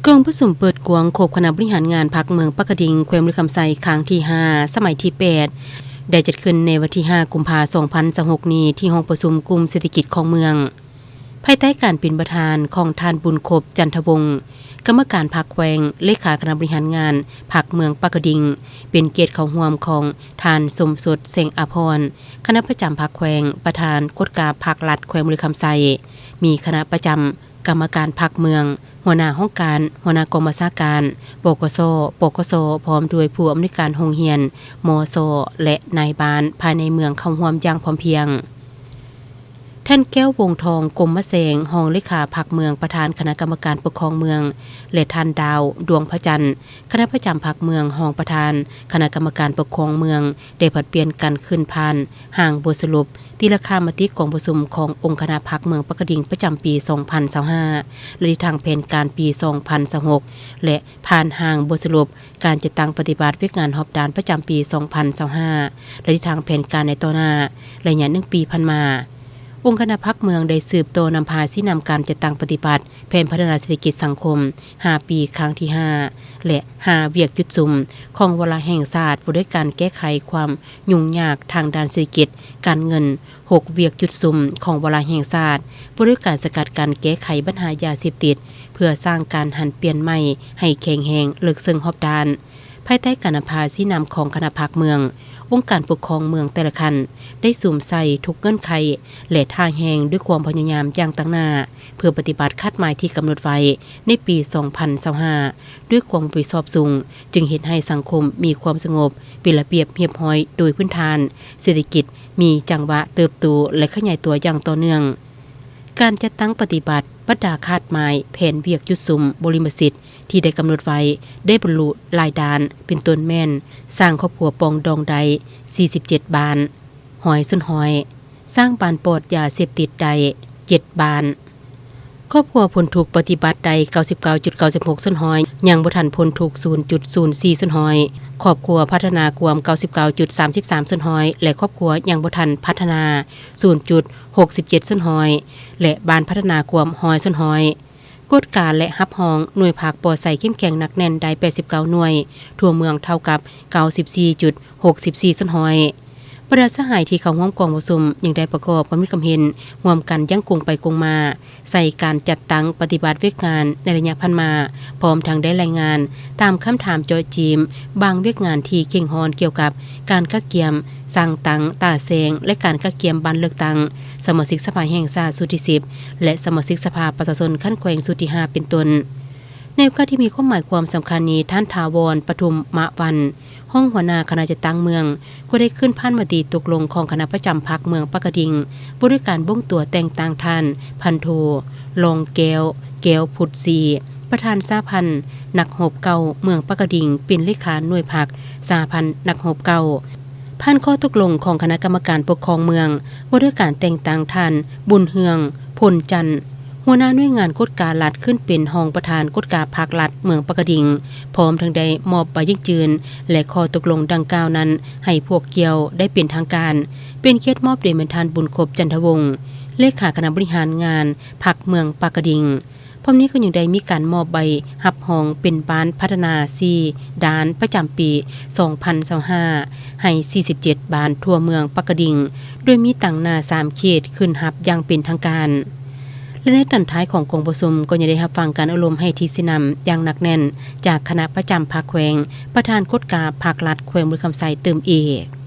ກອງປະຊຸມເປີດກວ້າງຄົບຄະນະບໍລິຫານງານພັກເມືອງປາກກະດິງ ແຂວງບໍລິຄຳໄຊ ຄັ້ງທີຫ້າ ສະໄໝທີແປດ ໄດ້ຈັດຂຶ້ນໃນວັນທີຫ້າ ກຸມພາ ສອງພັນຊາວຫົກນີ້ ທີ່ຫ້ອງປະຊຸມກຸ່ມເສດຖະກິດຂອງເມືອງ ພາຍໃຕ້ການເປັນປະທານຂອງທ່ານ ບຸນຄົບ ຈັນທະວົງ ກຳມະການພັກແຂວງ, ເລຂາຄະນະບໍລິຫານງານພັກເມືອງປາກກະດິງ, ເປັນກຽດເຂົ້າຮ່ວມຂອງທ່ານ ສົມສົດ ແສງອາພອນ ຄະນະປະຈຳພັກແຂວງ, ປະທານກົດກາພັກລັດແຂວງບໍລິຄຳໄຊ, ມີຄະນະປະຈຳ, ກຳມະການພັກເມືອງ, ຫົວໜ້າຫ້ອງການ, ຫົວໜ້າກອງບັນຊາການ, ປກສ, ປກສ, ພ້ອມດ້ວຍຜູ້ອຳນວຍການໂຮງຮຽນ, ມສ ແລະ ນາຍບ້ານພາຍໃນເມືອງເຂົ້າຮ່ວມຢ່າງພ້ອມພຽງ. ທ່ານ ແກ້ວ ວົງທອງ ກົມມະແສງ ຮອງເລຂາພັກເມືອງ, ປະທານຄະນະກຳມະການປົກຄອງເມືອງ ແລະ ທ່ານ ດາວ ດວງພະຈັນ ຄະນະປະຈຳພັກເມືອງ, ຮອງປະທານຄະນະກຳມະການປົກຄອງເມືອງ ໄດ້ຜັດປ່ຽນກັນຂຶ້ນຜ່ານຮ່າງບົດສະຫຼຸບ ຕີລາຄາມະຕິກອງປະຊຸມຂອງອົງຄະນະພັກເມືອງປາກກະດິງປະຈຳປີສອງພັນຊາວຫ້າ ແລະ ທິດທາງແຜນການປີສອງພັນຊາວຫົກ ແລະ ຜ່ານຮ່າງບົດສະຫຼຸບການຈັດຕັ້ງປະຕິບັດວຽກງານຮອບດ້ານປະຈຳປີສອງພັນຊາວຫ້າ ແລະ ທິດທາງແຜນການໃນຕໍ່ໜ້າໄລຍະໜຶ່ງປີຜ່ານມາ. ອົງຄະນະພັກເມືອງໄດ້ສືບຕໍ່ນຳພາຊີ້ນຳການຈັດຕັ້ງປະຕິບັດແຜນພັດທະນາເສດຖະກິດສັງຄົມຫ້າປີ ຄັ້ງທີຫ້າ ແລະ ຫ້າວຽກຈຸດສຸມຂອງວາລະແຫ່ງຊາດ ວ່າດ້ວຍການແກ້ໄຂຄວາມຫຍຸ້ງຍາກທາງດ້ານເສດຖະກິດການເງິນ, ຫົກວຽກຈຸດສຸມຂອງວາລະແຫ່ງຊາດ ວ່າດ້ວຍການສະກັດກັ້ນແກ້ໄຂບັນຫາຢາເສບຕິດ ເພື່ອສ້າງການຫັນປ່ຽນໃໝ່ໃຫ້ແຂງແຮງ, ເລິກເຊິ່ງຮອບດ້ານ. ພາຍໃຕ້ການນຳພາຊີ້ນຳຂອງຄະນະພັກເມືອງ, ອົງການປົກຄອງເມືອງແຕ່ລະຂັ້ນ ໄດ້ສຸມໃສ່ທຸກເງື່ອນໄຂ ແລະ ທ່າແຮງດ້ວຍຄວາມພະຍາຍາມຢ່າງຕັ້ງໜ້າ ເພື່ອປະຕິບັດຄາດໝາຍທີ່ກຳນົດໄວ້ໃນປີສອງພັນຊາວຫ້າ ດ້ວຍຄວາມຮັບຜິດຊອບສູງ, ຈຶ່ງເຮັດໃຫ້ສັງຄົມມີຄວາມສະຫງົບ, ເປັນລະບຽບຮຽບຮ້ອຍໂດຍພື້ນຖານ, ເສດຖະກິດມີຈັງຫວະເຕີບໂຕ ແລະ ຂະຫຍາຍຕົວຢ່າງຕໍ່ເນື່ອງ. ການຈັດຕັ້ງປະຕິບັດບັນດາຄາດໝາຍແຜນວຽກຈຸດສຸມບຸລິມະສິດ ທີ່ໄດ້ກຳນົດໄວ້ໄດ້ບັນລຸຫຼາຍດ້ານ, ເປັນຕົ້ນແມ່ນ ສ້າງຄອບຄົວປອງດອງໄດ້ສີ່ສິບເຈັດບ້ານ ຮ້ອຍສ່ວນຮ້ອຍ, ສ້າງບ້ານປອດຢາເສບຕິດໄດ້ເຈັດບ້ານ, ຄອບຄົວພົ້ນທຸກປະຕິບັດໄດ້ເກົ້າສິບເກົ້າຈຸດເກົ້າຫົກສ່ວນຮ້ອຍ, ຍັງບໍ່ທັນພົ້ນທຸກສູນຈຸດສູນສີ່ສ່ວນຮ້ອຍ, ຄອບຄົວພັດທະນາກວມເກົ້າສິບເກົ້າຈຸດສາມສິບສາມສ່ວນຮ້ອຍ ແລະ ຄອບຄົວຍັງບໍ່ທັນພັດທະນາສູນຈຸດຫົກສິບເຈັດສ່ວນຮ້ອຍ ແລະ ບ້ານພັດທະນາກວມຮ້ອຍສ່ວນຮ້ອຍ. ກວດກາ ແລະ ຮັບຮອງໜ່ວຍພັກປອດໃສເຂັ້ມແຂງໜັກແໜ້ນໄດ້ແປດສິບເກົ້າໜ່ວຍ, ທົ່ວເມືອງເທົ່າກັບເກົ້າສິບສີ່ຈຸດຫົກສິບສີ່ສ່ວນຮ້ອຍ. ບັນດາສະຫາຍທີ່ເຂົ້າຮ່ວມກອງປະຊຸມຍັງໄດ້ປະກອບຄຳຄິດຄຳເຫັນຮ່ວມກັນຢ່າງກົງໄປກົງມາ ໃສ່ການຈັດຕັ້ງປະຕິບັດວຽກງານໃນໄລຍະຜ່ານມາ, ພ້ອມທັງໄດ້ລາຍງານຕາມຄຳຖາມເຈາະຈີມບາງວຽກງານທີ່ເຄັ່ງຮ້ອນກ່ຽວກັບ ການກະກຽມສ້າງຕັ້ງຕາແສງ ແລະ ການກະກຽມບັນເລືອກຕັ້ງສະມາຊິກສະພາແຫ່ງຊາດຊຸດທີສິບ ແລະ ສະມາຊິກສະພາປະຊາຊົນຂັ້ນແຂວງຊຸດທີຫ້າ ເປັນຕົ້ນ. ໃນໂອກາດທີ່ມີຄວາມໝາຍຄວາມສຳຄັນນີ້, ທ່ານ ຖາວອນ ປະທຸມມະວັນ ຮອງຫົວໜ້າຄະນະຈັດຕັ້ງເມືອງ ກໍໄດ້ຂຶ້ນຜ່ານມະຕິຕົກລົງຂອງຄະນະປະຈຳພັກເມືອງປາກກະດິງ ວ່າດ້ວຍການບົ່ງຕົວແຕ່ງຕັ້ງທ່ານ ພັນໂທ ລອງແກ້ວ ແກ້ວພຸດສີ ປະທານສະຫະພັນນັກຮົບເກົ່າເມືອງປາກກະດິງ ເປັນເລຂາໜ່ວຍພັກສະຫະພັນນັກຮົບເກົ່າ, ຜ່ານຂໍ້ຕົກລົງຂອງຄະນະກຳມະການປົກຄອງເມືອງ ວ່າດ້ວຍການແຕ່ງຕັ້ງທ່ານ ບຸນເຮືອງ ພົນຈັນ ຫົວໜ້າໜ່ວຍງານກວດກາລັດ ຂຶ້ນເປັນຮອງປະທານກວດກາພັກລັດເມືອງປາກກະດິງ, ພ້ອມທັງໄດ້ມອບໃບຢັ້ງຢືນ ແລະ ຂໍ້ຕົກລົງດັ່ງກ່າວນັ້ນໃຫ້ພວກກ່ຽວໄດ້ເປັນທາງການ, ເປັນກຽດມອບໂດຍແມ່ນທ່ານ ບຸນຄົບ ຈັນທະວົງ ເລຂາຄະນະບໍລິຫານງານພັກເມືອງປາກກະດິງ. ພ້ອມນີ້ກໍຍັງໄດ້ມີການມອບໃບຮັບຮອງເປັນບ້ານພັດທະນາສີ່ດ້ານປະຈຳປີສອງພັນຊາວຫ້າ ໃຫ້ສີ່ສິບເຈັດບ້ານທົ່ວເມືອງປາກກະດິງ, ໂດຍມີຕາງໜ້າສາມເຂດຂຶ້ນຮັບຢ່າງເປັນທາງການ. ແລະ ໃນຕອນທ້າຍຂອງກອງປະຊຸມກໍຍັງໄດ້ຮັບຟັງການອົບຮົມໃຫ້ທິດຊີ້ນຳຢ່າງໜັກແໜ້ນຈາກຄະນະປະຈຳພັກແຂວງ, ປະທານກົດກາພັກລັດແຂວງບໍລິຄຳໄຊຕື່ມອີກ.